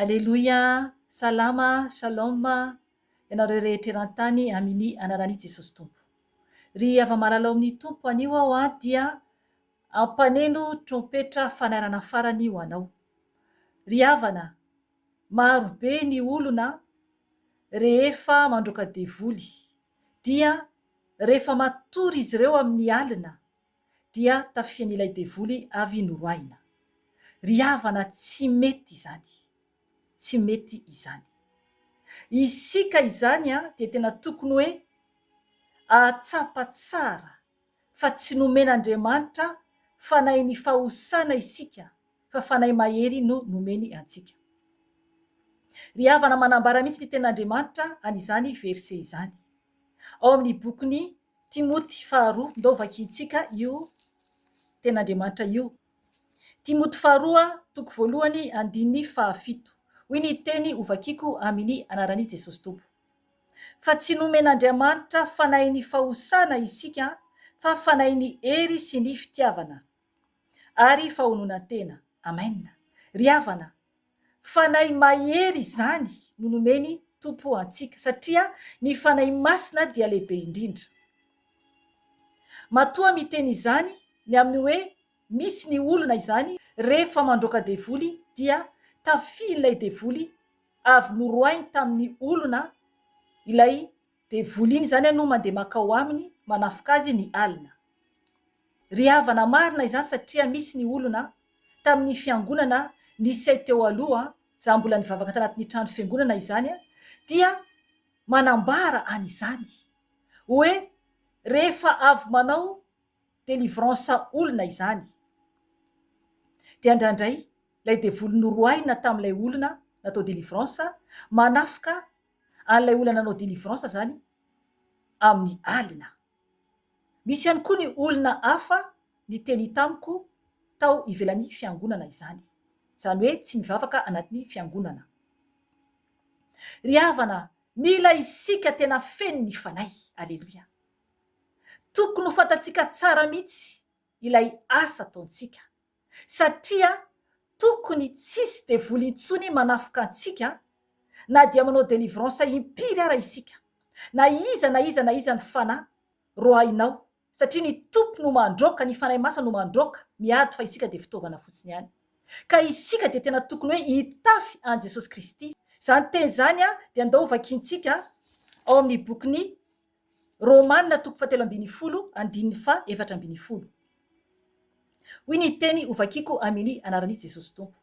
Aleloia, salama, shalom, ianareo rehetra eran-tany amini anaran'i Jesosy Tompo. Ry hava-malala ao amin'ny Tompo anio aho dia ampaneno trompetra fanairana farany ho anao. Ry havana, maro be ny olona rehefa mandroaka devoly dia rehefa matory izy ireo amin'ny alina dia tafihan'ilay devoly avy noroahina. Ry havana tsy mety izany. Tsy mety izany. Isika izany dia tena tokony hoe ahatsapa tsara fa tsy nomen'Andriamanitra fanahin'ny fahosana isika fa fanahy mahery no nomeny antsika. Ry havana manambara mihitsy ny tenin'Andriamanitra an'izany verset izany. Ao amin'ny bokin'i Timoty faharoa, ndao vakintsika io tenin'Andriamanitra io. Timoty faharoa, toko voalohany, andininy fahafito. Hoy ny teny hovakiko amin'ny anaran'i Jesosy Tompo. Fa tsy nomen'Andriamanitra fanahin'ny fahosana isika, fa fanahin'ny hery sy ny fitiavana ary fahononan-tena. Amen. Ry havana, Fanahy mahery izany no nomeny Tompo antsika satria ny Fanahy Masina dia lehibe indrindra. Matoa miteny izany ny amin'ny hoe misy ny olona izany rehefa mandroaka devoly dia tafihin'ilay devoly avy noroahiny tamin'ny olona ilay Devoly iny izany no mandeha makao aminy manafoka azy ny alina. Ry havana marina izany satria misy ny olona tamin'ny fiangonana nisy ahy teo aloha za mbola nivavaka tanatin'ny trano fiangonana izany dia manambara an'izany hoe rehefa avy manao delivrance olona izany dia indraindray ilay devoly noroahina tamin'ilay olona natao delivrance manafoka an'ilay olona nanao delivrance zany amin'ny alina. Misy ihany koa ny olona hafa niteny tamiko tao ivelan'ny fiangonana izany. Izany hoe tsy mivavaka anatin'ny fiangonana. Ry havana, mila isika tena feno ny Fanahy. Aleloia. Tokony ho fantatsika tsara mihitsy ilay asa ataontsika. Satria tokony tsisy devoly intsony manafoka antsika na dia manao delivrance impiry ara isika. Na iza na iza na iza ny fanahy roahinao satria ny Tompo no mandroaka, ny Fanahy Masina no mandroaka, miady fa isika dia fitaovana fotsiny ihany. Ka isika dia tena tokony hoe hitafy an'i Jesosy Kristy. Izany teny izany dia andao hovakiantsika ao amin'ny bokin'ny Romana toko fahatelo ambinifolo andininy faha 14. Hoy ny teny hovakiko aminy anaran'i Jesosy Tompo.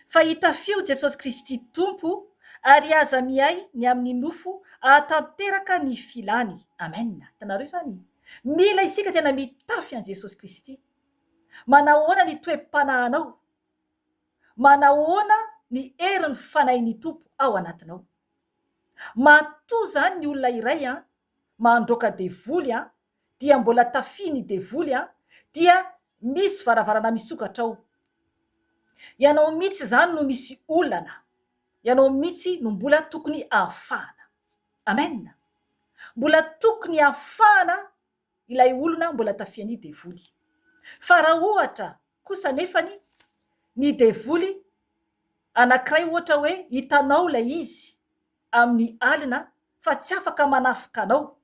Fa itafio Jesosy Kristy Tompo ary aza miahy ny amin'ny nofo ahatanteraka ny filany. Amen. Hitanareo izany? Mila isika tena mitafy an'i Jesosy Kristy. Manahoana ny toe-panahinao? Manahoana ny herin'ny Fanahin'ny Tompo ao anatinao? Matoa zany ny olona iray an, mandroaka devoly an, dia mbola tafihin'ny devoly an, dia misy varavarana misokatra ao. Ianao mitsy zany no misy olana, ianao mitsy no mbola tokony ahafahana. Amen! Mbola tokony ahafahana ilay olona mbola tafihan'ny devoly. Fa raha ohatra kosa anefany ny devoly anankiray ohatra hoe hitanao ilay izy amin'ny alina fa tsy afaka manafoka anao.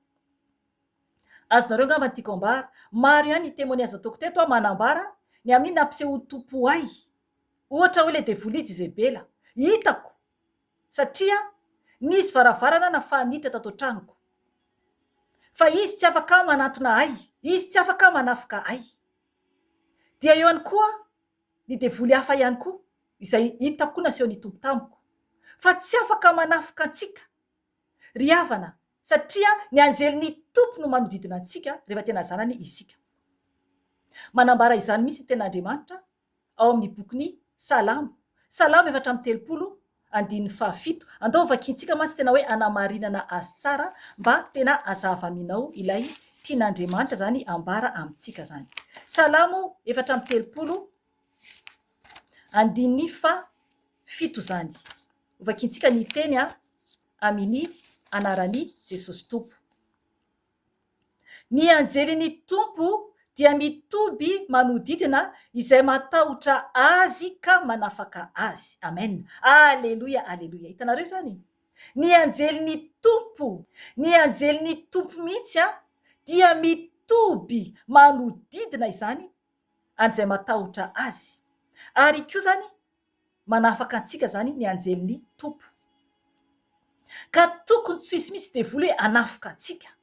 Azonareo angamba ny tiako ambara. Maro ihany ny témoignage nataoko teto aho manambara ny amin'ny nampisehoan'ny Tompo ahy. Ohatra hoe ilay devoly Jezebela. Hitako satria nisy varavarana nafaha-niditra tato an-tranoko. Fa izy tsy afaka manantona ahy, izy tsy afaka manafoka ahy. Dia eo ihany koa ny devoly hafa ihany koa izay hitako koa nasehon'ny Tompo tamiko fa tsy afaka manafoka antsika ry havana satria ny anjelin'ny Tompo no manodidina antsika rehefa tena zanany isika. Manambara izany mihitsy ny tenin'Andriamanitra ao amin'ny bokin'ny Salamo, Salamo 34, andininy fahafito. Andao hovakiantsika mantsy tena hoe hanamarinana azy tsara mba tena hazava aminao ilay tian'Andriamanitra izany ambara amintsika izany. Salamo 34, andininy fahafito izany. Hovakiantsika ny teny amin'ny anaran'i Jesosy Tompo. Ny anjelin'ny Tompo dia mitoby manodidina izay matahotra Azy ka manafaka azy. Amen. Aleloia, aleloia. Hitanareo izany? Ny anjelin'ny Tompo, ny anjelin'ny Tompo mihitsy dia mitoby manodidina izany an'izay matahotra Azy. Ary koa izany, manafaka antsika izany ny anjelin'ny Tompo. Ka tokony tsy hisy mihitsy devoly hoe hanafoka antsika,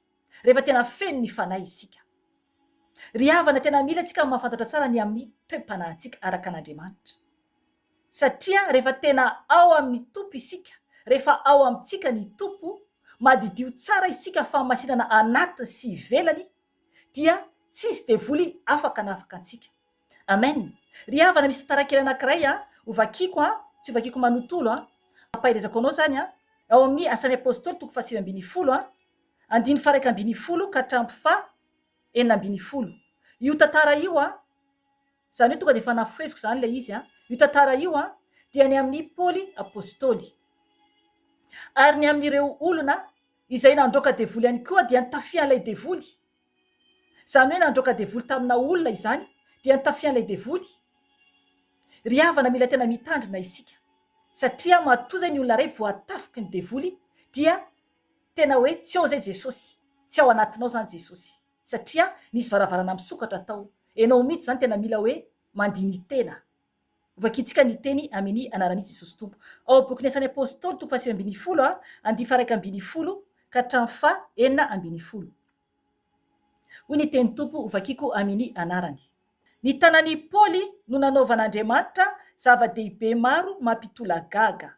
rehefa tena feno ny Fanahy isika. Ry havana, tena mila isika mahafantatra tsara ny amin'ny toe-panahintsika araka an'Andriamanitra. Satria rehefa tena ao amin'ny Tompo isika, rehefa ao amintsika ny Tompo, madidio tsara isika fahamasinana anatiny sy ivelany, dia tsy hisy devoly afaka hanafaka antsika. Amen! Ry havana misy tantara kely anankiray an, ho vakiako an, tsy ho vakiako manontolo an, ampaherezako anao izany an, ao amin'ny Asan'ny Apostoly toko faha 19 an, andininy faha 11 ka hatramin'ny faha 16. Io tantara io an, izany hoe tonga dia efa nafoheziko izany ilay izy an, io tantara io an, dia ny amin'i Paoly Apostoly. Ary ny amin'ireo olona izay nandroaka devoly ihany koa dia nitafian'ilay devoly. Izany hoe nandroaka devoly tamina olona izany dia nitafian'ilay devoly. Ry havana mila tena mitandrina isika satria matoa izay ny olona iray voatafiky ny devoly dia tena hoe tsy ao izay Jesosy, tsy ao anatinao izany Jesosy satria nisy varavarana misokatra tao. Enao mihitsy izany tena mila hoe mandini-tena. Hovakintsika ny teny amini anaran'i Jesosy Tompo. Ao amin'ny bokin'ny Asan'ny Apostoly toko faha 19 andihy faha 11 ka hatramin'ny faha 16. Hoy ny tenin'ny Tompo hovakiko amini anarany. Ny tanan'i Paoly no nanaovan'Andriamanitra zava-dehibe maro mampitolagaga.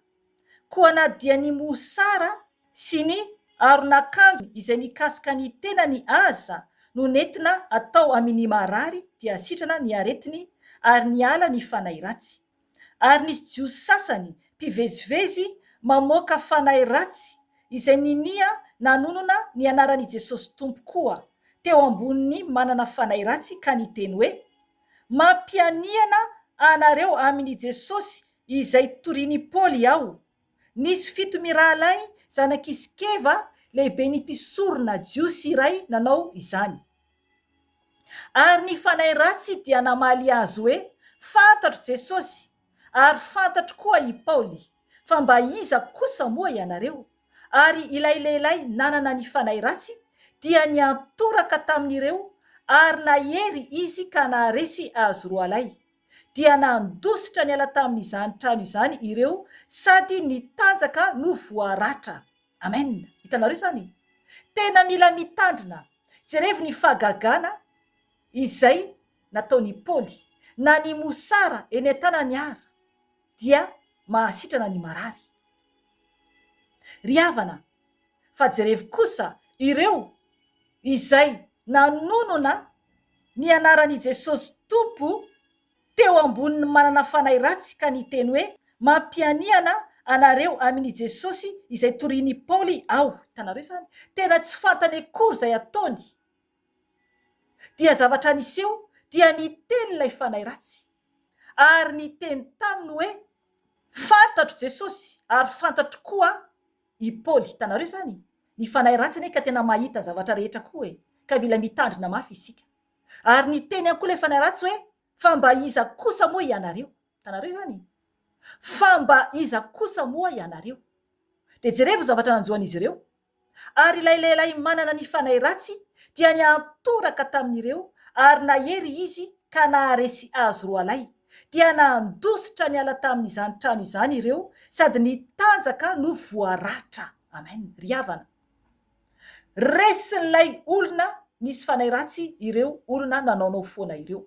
Koa na dia ny mosara sy ny aron'akanjo izay nikasika ny tenany aza no nentina atao amin' ny marary dia sitrana ny aretiny ary niala ny fanahy ratsy. Ary nisy Jiosy sasany mpivezivezy mamoaka fanahy ratsy izay ninia nanonona ny anaran' i Jesosy Tompo koa teo ambonin' ny manana fanahy ratsy ka niteny hoe, Mampianiana anareo amin' i Jesosy izay torin' i Paoly aho, Nisy fito mirahalahy zanak'i Skeva, lehiben'ny mpisorona jiosy iray nanao izany. Ary ny fanahy ratsy dia namaly azy hoe, Fantatro Jesosy, ary fantatro koa i Paoly, fa mba iza kosa moa ianareo? Ary ilay lehilahy nanana ny fanahy ratsy dia niantoraka tamin'ireo ary nahery izy ka naharesy azy roalahy. dia nandositra niala tamin'izany trano izany ireo sady nitanjaka no voaratra. Amen! Hitanareo izany? Tena mila mitandrina. Jerevo ny fahagagana izay nataon'i Paoly. Na ny mosara eny an-tanany ara dia mahasitrana ny marary. Ry havana, fa jerevo kosa ireo izay nanonona ny anaran' i Jesosy Tompo teo ambonin' ny manana fanahy ratsy ka niteny hoe, Mampianiana anareo amin' i Jesosy izay torin' i Paoly aho. Hitanareo izany? Tena tsy fantany akory izay ataony. Dia zavatra niseho dia niteny ilay fanahy ratsy. Ary niteny taminy hoe, Fantatro Jesosy ary fantatro koa i Paoly. Hitanareo izany? Ny fanahy ratsy anie ka tena mahita ny zavatra rehetra koa e! Ka mila mitandrina mafy isika. Ary niteny ihany koa ilay fanahy ratsy hoe, Fa mba iza kosa moa ianareo? Hitanareo izany? Fa mba iza kosa moa ianareo? Dia jerevo ny zavatra nanjo an'izy ireo. Ary ilay lehilahy manana ny fanahy ratsy dia niantoraka tamin'ireo ary nahery izy ka naharesy azy roalahy, dia nandositra niala tamin'izany trano izany ireo sady nitanjaka no voaratra. Amen. Ry havana, resin'ilay olona nisy fanahy ratsy ireo olona nanaonao foana ireo.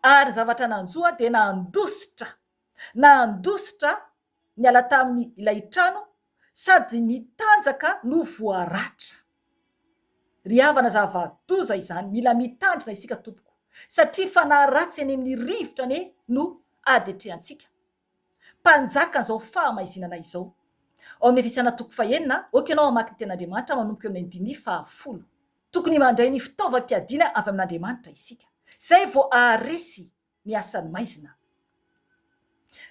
Ary zavatra nanjo dia nandositra, nandositra niala tamin' ilay trano sady nitanjaka no voaratra. Ry havana zava-doza izany, mila mitandrina isika tompoko, satria fanahy ratsy eny amin'ny rivotra anie no ady atrehantsika. Mpanjakan'izao fahamaizinana izao. Ao amin'ny Efesiana toko fahenina, aoka ianao hamaky ny tenin'Andriamanitra manomboka eo amin'ny andininy fahafolo. Tokony mandray ny fitaovam-piadiana avy amin'Andriamanitra isika, izay vao haharesy ny asan'ny maizina.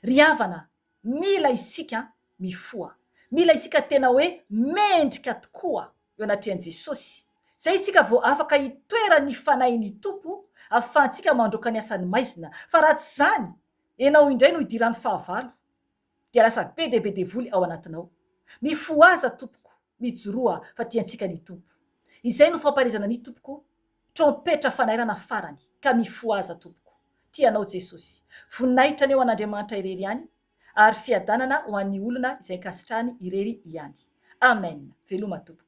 Ry havana, mila isika mifoha. Mila isika tena hoe mendrika tokoa eo anatrehan'i Jesosy. Izay isika vao afaka hitoeran'ny Fanahin'ny Tompo ahafahantsika mandroaka ny asan'ny maizina. Fa raha tsy izany, ianao indray no idiran'ny fahavalo. Dia lasa be dia be devoly ao anatinao. Mifohaza tompoko, mijoroa fa tiantsika ny Tompo. Izay no fampaherezana ny tompoko, trompetra fanairana farany, ka mifohaza tompoko. Tia anao Jesosy. Voninahitra anie ho an'Andriamanitra irery ihany, ary fiadanana ho an'ny olona izay ankasitrahany irery ihany. Amen. Veloma tompoko.